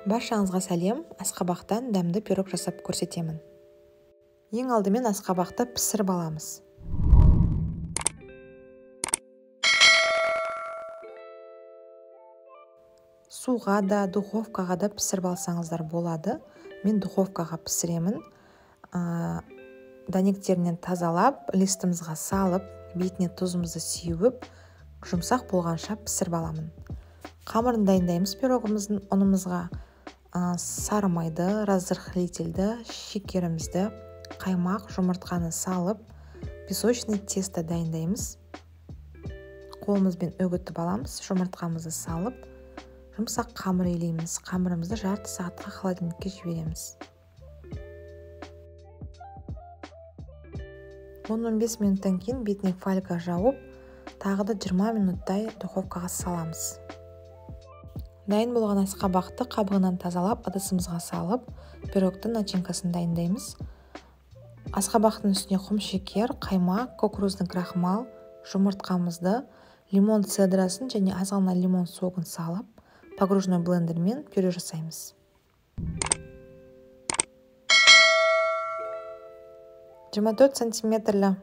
Баршаңызға сәлем, асқабақтан дәмді пирог жасап көрсетемін. Ең алдымен асқабақты пісіріп аламыз. Суға да, духовкаға да пісіріп алсаңыздар болады. Мен духовкаға пісіремін. Дәнектерінен тазалап, листімізға салып, бетіне тұзымызды сеуіп, жұмсақ болғанша пісіріп аламын. Қамырын дайындаймыз пирогымыздың. Ұнымызға сары майды, разрыхлительді, шекерімізді, қаймақ, жұмыртқаны салып, песочный тесто дайындаймыз. Қолымызбен үгітіп аламыз, жұмыртқамызды салып, жұмсақ қамыр илейміз. Қамырымызды жарты сағатқа холодильникке жібереміз. 10-15 минуттан кейін бетіне фольга жауып, тағы да 20 минуттай духовкаға саламыз. Дайын болған асқабақты қабығынан тазалап, ыдысымызға салып, пирогтың начинкасын дайындаймыз. Асқабақтың үстіне құм шекер, қаймақ, кукурузный крахмал, жұмыртқамызды, лимон цедрасын және аз ғана лимон согын салып, погружной блендермен пюре жасаймыз. 24 сантиметрлі,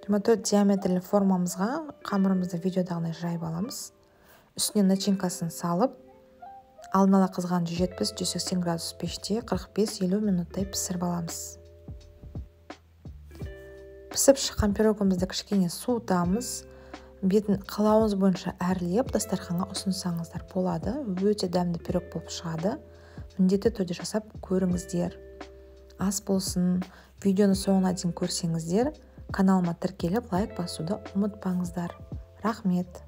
24 диаметрлі формамызға қамырымызды видеодағыдай жайып аламыз. Үстіне начинкасын салып, алдын ала қызған 170-180 градус пеште 45-50 минуттай пісіріп аламыз. Пісіп шыққан пирогымызды кішкене суытамыз. Бетін қалауыңыз бойынша әрлеп, дастарханға ұсынсаңыздар болады. Өте дәмді пирог болып шығады. Міндетті түрде жасап көріңіздер. Ас болсын. Видеоны соңына дейін көрсеңіздер, каналыма тіркеліп, лайк басуды ұмытпаңыздар. Рахмет.